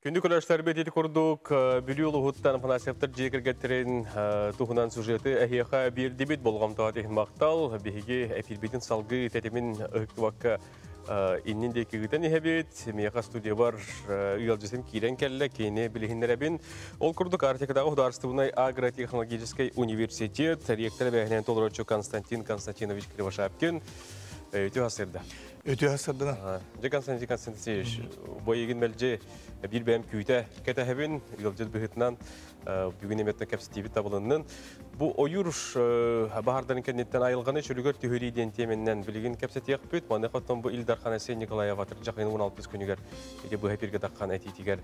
Күндү көрөөччүлэрбит ити курдук Бүлүү улууһуттан Афанасьевтар дьиэ кэргэттэрин туһунан сюжеты эһиэхэ биэрдибит. Болҕомтоҕо иһин махтал. Биһиги эфирбитин салгыы тэтимин ыһыктыбакка иннин диэки ыытан иһэбит. Миэхэ студиябар ыалдьытым киирэн кэллэ, кини билиһиннэрэбин. Ол курдук Арктикатааҕы художественнай агротехнологическай университет ректора бэһинэн толорочу Константин Константинович Кривошапкин үтүө сырда. Үтүө сырдына. Дьэ Константин Константинович, бу эйигин мэлдьи биир бэйэм күүтэ кэтэһэбин, ыалдьыт быһыытынан бүгүн эмиэттэн кэпсэтиибит табылыннын. Бу ойуур баһаардарын кэнниттэн айылҕаны чөлүгэр түһэрии диэн тиэмэннэн билигин кэпсэтиэхпит. Маныаха оттон бу Ил Дархан Айсен Николаев атырдьах ыйын 16 күнүгэр ити быһа эфиргэ таххан этиитигэр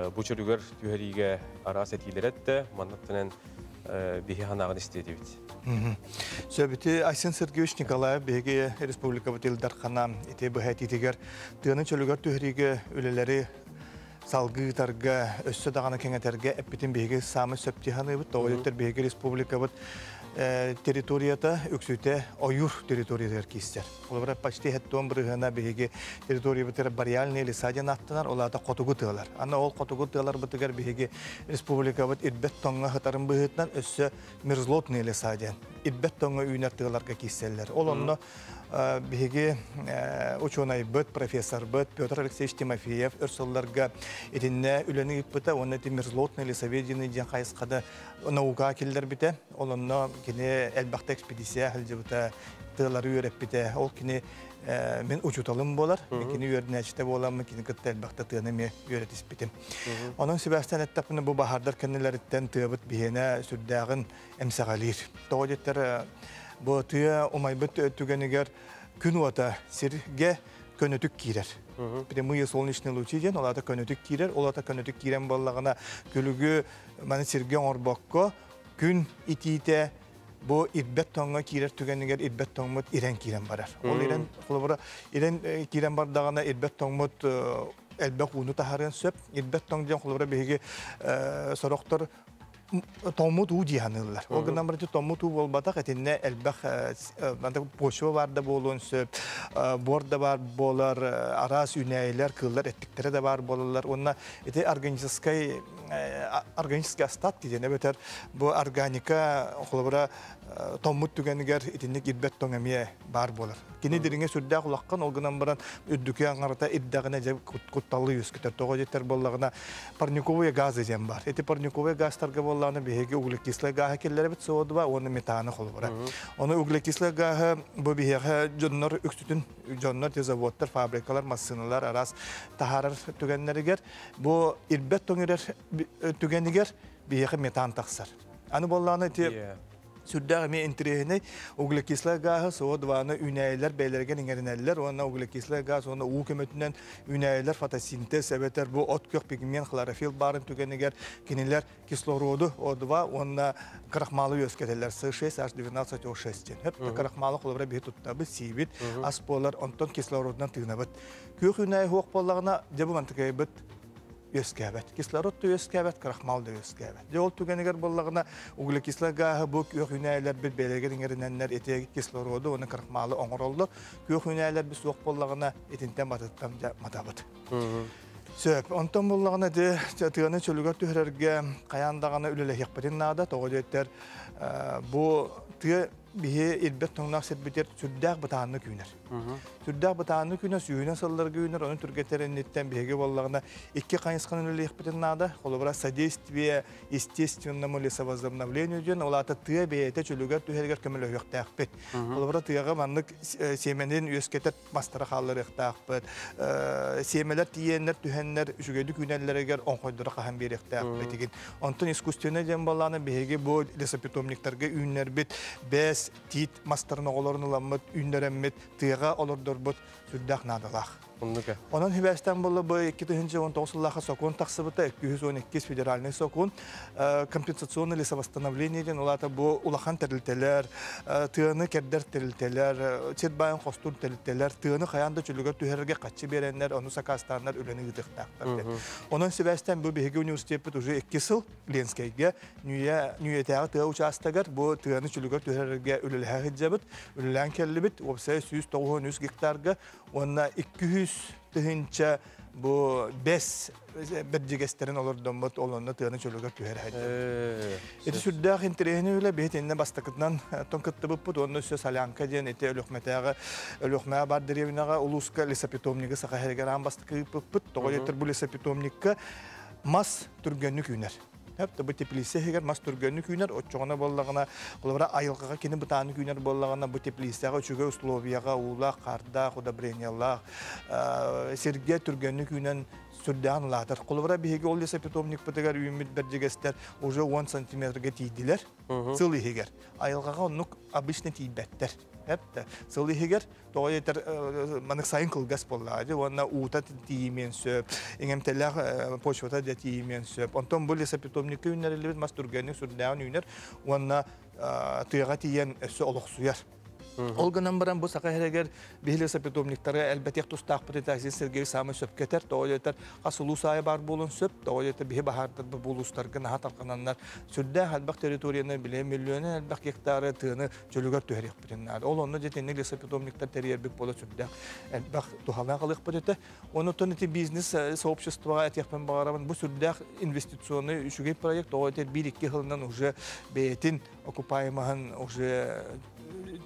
бу чөлүгэр түһэриигэ араас этиилэр эттэ. Манныктан биһи санааҕын истиэтибит. Сөбүтү Айсен Сергеевич Николаев биһиги республикабыт Ил Дархана ити быһа этиитигэр тыаны чөлүгэр түһэриигэ үлэлэри салгыы ыытарга, өссө даҕаны кэҥэтэргэ эппитин биһиги саамай сөп дии саныыбыт. Тоҕо диэтэр биһиги республикабыт территорията үксүтэ ойуур территориятыгар киирсэр. Холобура, почти хеттуон бырыһыана биһиги территориябытыгар бореальные леса диэн ааттанар, ол аата хотугу тыалар. Аны ол хотугу тыаларбытыгар биһиги республикабыт ирбэт тоҥҥо сытарын быһыытынан өссө мерзлотные леса диэн ирбэт тоҥҥо үүнэр тыаларга киирсэллэр. Ол онно биһиги учуонайбыт, профессорбыт Петр Алексеевич Тимофеев өр сылларга итиннэ үлэни ыыппыта уонна ити мерзлотные лесоведение диэн хайысхада наукаҕа киллэрбитэ. Ол онно кини элбэхтэ экспедиция сылдьыбыта, тыалары үөрэппитэ. Ол кини мин учууталым буолар. Мин кини үөрэнээччитэ буоламмын кини кытта элбэхтэ тыаны эмиэ үөрэтиспитим. Онон сибээстээн эттэхпинэ бу баһаардар кэннилэриттэн тыабыт биһиэнэ сүрдээҕин эмсэҕэлиир. Тоҕо диэтэр бу тыа умайбыт түгэнигэр күн уота сиргэ көнөтүк киирэр. Прямые солнечные лучи диэн, ол аата көнөтүк киирэр, ол аата көнөтүк киирэн буоллаҕына күлүгү маны сиргэ оҥорбокко күн итиитэ бу ирбэт тоҥҥо киирэр түгэнигэр ирбэт тоҥмут ирэн киирэн барар. Ол ирэн холобура ирэн киирэн бардаҕына ирбэт тоҥмут элбэх ууну таһаарыан сөп. Ирбэт тоҥ диэн холобура биһиги сорохтор тоҥмут уу дии саныыллар. Ол гынан баран тоҥмут уу буолбатах, итиннэ элбэх почва баар да буолуон сөп, буор да баар буолар, араас үүнээйилэр, кыыллар эттиктэрэ да баар буолаллар. Уонна ити органическай органический остатки диэн эбэтэр бу органика холобура тоҥмут түгэнигэр итинник ирбэт тоҥ эмиэ баар буолар. Кини дириҥэ сүрдээх улахан, ол гынан баран үрдүкү аҥарата ирдэҕинэ дьэ кутталы үөскэтэр. Тоҕо диэтэр буоллаҕына парниковые газы диэн бар. Ити парниковые газтарга буоллаҕына биһиги углекислый гааһы киллэрэбит СО2 уонна метаны холобура. Ону углекислый гааһы бу биһиэхэ дьоннор үксүтүн дьоннор те заводтар, фабрикалар, массыыналар араас таһаарар түгэннэригэр бу ирбэт тоҥ ирэр түгэнигэр биһиэхэ метан тахсар. Аны буоллаҕына ити сүрдээх эмиэ интэриэһинэй углекислай гааһы СО2-ны үүнээйилэр бэйэлэригэр иҥэринэллэр уонна углекислай гаас уонна уу көмөтүнэн үүнээйилэр фотосинтез эбэтэр бу от күөх пигмент хлорофилл баарын түгэнигэр кинилэр кислороду О2 уонна крахмалы үөскэтэллэр С6H12O6 диэн. Хөп крахмалы холобура биһи туттабыт, сиибит, ас буолар, онтон кислородунан тыынабыт. Күөх үүнээйи суох буоллаҕына, дьэ бу мантыкайбыт үөскээбэт. Кислород да үөскээбэт, крахмал да үөскээбэт. Дьэ ол түгэнигэр буоллаҕына углекислай гааһы бу күөх үүнээйилэрбит бэйэлэригэр иҥэринэннэр ити кислороду уонна крахмалы оҥороллор. Күөх үүнээйилэрбит суох буоллаҕына итинтэн батыттан дьэ матабыт. Сөп. Онтон буоллаҕына ити тыаны чөлүгэр түһэрэргэ хайаан даҕаны үлэлэһиэхпитин наада. Тоҕо диэтэр бу тыа биһи ирбэт тоҥноох сирбитигэр сүрдээх бытааннык үүнэр. Сүрдээх бытааннык үүнэр, сүүһүнэн сылларга үүнэр, ону түргэтэр инниттэн биһиги буоллаҕына икки хайысханан үлэлиэхпитин наада. Холобура, содействие естественному лесовозобновлению диэн, ол аата тыа бэйэтэ чөлүгэр түһэригэр көмөлөһүөхтээхпит. Холобура, тыаҕа маннык сиэмэнин үөскэтэр мастары хаалларыахтаахпыт. Сиэмэлэр тиийэннэр, түһэннэр, үчүгэйдик үүнэллэригэр оҥхойдоро хаһан биэриэхтээхпит игин. Онтон искусственный диэн буоллаҕына биһиги бу лесопитомниктарга үүннэрбит бэс, тиит мастарын оҕолорун ыламмыт, үүннэрэммит, тыаҕа олордорбут сүрдээх наадалаах. Онон сибээстээн буолла бу 2019 сыллаахха сокуон тахсыбыта, 212 федеральный сокуон компенсационное лесовосстановление диэн ол аата бу улахан тэрилтэлэр, тыаны кэрдэр тэрилтэлэр, сир баайын хостуур тэрилтэлэр тыаны хайаан да чөлүгэр түһэрэргэ хаччы биэрэннэр, ону сакаастааннар үлэни ыытыахтаахтар диэн. Онон сибээстээн бу биһиги университеппит уже 2 сыл Ленскэйгэ Нүүйэ Нүүйэтээҕи тыа учаастагар бу тыаны чөлүгэр түһэрэргэ үлэлэһэ сылдьабыт. Үлэлээн кэллибит, уопсайа 193 гектарга уонна 200 тыһыынча бу бэс бэрдьигэстэрин олордоммут, ол онно тыаны чөлүгэр түһэр сылдьабыт. Ити сүрдээх интэриэһинэй үлэ, биһи итиннэ бастакытынан тон кыттыбыппыт, уонна өссө Солянка диэн ити Өлүөхмэтээҕи Өлүөхмэҕэ бар дэриэбинэҕэ улууска лесопитомнигы Саха сиригэр аан бастакы ыыппыппыт. Тоҕо диэтэр бу лесопитомникка мас түргэнник үүнэр. Хөп бу теплица иһигэр мас түргэнник үүнэр, оччоҕуна буоллаҕына, холобура айылҕаҕа кини бытааннык үүнэр буоллаҕына, бу теплицаҕа үчүгэй условияҕа уулаах, хаардаах, удобрениялаах сиргэ түргэнник үүнэн сүрдээҕин улаатар. Холобура биһиги ол лесопитомникпытыгар үүммүт бэрдьигэстэр уже 10 сантиметрга тиийдилэр сыл иһигэр. Айылҕаҕа оннук обычно тиийбэттэр. Эптэ сыл иһигэр тоҕо этэр манык сайын кылгас буоллаҕа дии уонна уута тиийимиэн сөп, иҥэмтэлээх почвата да тиийимиэн сөп. Онтон бу лесопитомникка үүннэриллибит мас түргэнник сүрдээҕин үүнэр уонна тыаҕа тиийэн өссө олохсуйар. Ол гынан баран бу Саха сиригэр биһи лесопитомниктары элбэтиэх тустаахпыт этэ Айсен Сергеевич саамай сөпкө этэр. Тоҕо диэтэр хас улуус аайы баар буолуон сөп. Тоҕо диэтэр биһи баһаардарбыт бу улуустарга наһаа тарҕананнар сүрдээх элбэх территорияны билэ миллионун элбэх гектары тыаны чөлүгэр түһэриэхпитин наада. Ол онно дьэ итинник лесопитомниктар тэрийэрбит буола сүрдээх элбэх туһалаах ылыахпыт этэ. Онутан ити бизнес сообществоҕа этиэхпин баҕарабын. Бу сүрдээх инвестиционный үчүгэй проект. Тоҕо этэр биир-икки сылынан уже бэйэтин окупаемоһын уже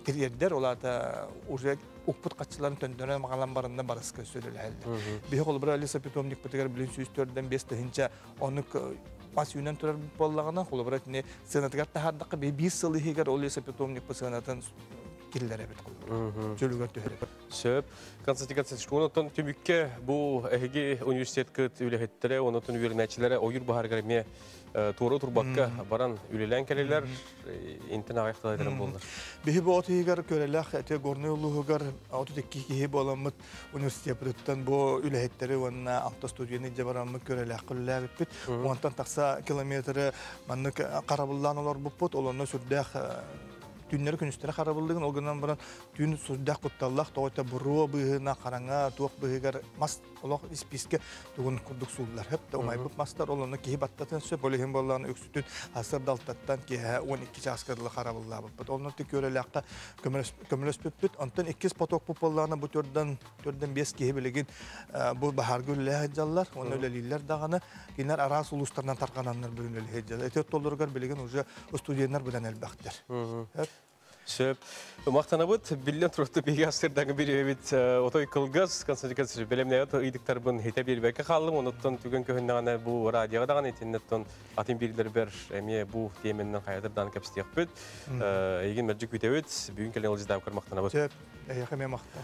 тириэрдэр, ол аата уже укпут хаччыларын төннөрөн маҕалан баранна барыска сүрүлэһэллэр. Биһи холобура лесопитомникпытыгар билин 104-5 тыһыынча оннук мас үүнэн турар буоллаҕына, холобура итини сыанатыгар таһаардахха биир сыл иһигэр ол лесопитомникпыт сыанатын киллэрэбит холобура. Чөлүгэр түһэрэбит. Сөп. Константин Константинович, онтон түмүккэ бу эһиги университеткыт үлэһиттэрэ, онотон үөрэнээччилэрэ ойуур баһаарыгар эмиэ туора турбакка баран үлэлээн кэлэлэр, интен аҕайахталайдарын буоллар. Биһи бу отуйугар көрөлөх эти Горнай улууһугар 32 киһи буоламмыт университеппытыттан бу үлэһиттэри уонна алта студияны дьэ бараммыт көрөлөх үлэлээбиппит. Онтон тахса километры маннык харабыллаан олорбуппут, ол онно сүрдээх түүннэри күнүстэри харабыллыгын, ол гынан баран түүн сүрдээх кутталлах, тоҕо буруо быыһына, хараҥа, туох быыһыгар мас олох испиискэ тугун курдук сууллар. Хөп да умайбыт мастар, ол онно киһи баттатын сөп, ол иһин буоллаҕына үксүтүн сарсыардалтаттан киэһэ 12 чааска дылы харабыллаабыппыт. Онно көрөлөөххө көмөлөспүппүт. Онтон иккис потокпут буоллаҕына бу төрдөн бес киһи билигин бу баһаарга үлэлэһэ сылдьаллар, онно үлэлииллэр даҕаны, кинилэр араас улуустарынан тарҕананнар бүгүн үлэлэһэ сылдьаллар. Ити оттоллоругар билигин уже студенттар быдан элбэхтэр. Сөп. Махтанабыт, биллэн турар биһиги астырдагы бириэбит отой кылгас Константин Константинович бэлэмнээбит ыйытыктарбын хите биэрбэккэ хааллым, онуттан түгэн көһүннэҕинэ бу радиоға даҕаны итиннеттон атын бирлербер эмиэ бу тиэмэннэн хайатырдаан кэпсэтиэхпит. Эйигин мэлдьи күүтэбит, бүгүн кэлэн ыалдьыттаабыккар махтанабыт. Сөп, эйиэхэ эмиэ махтал.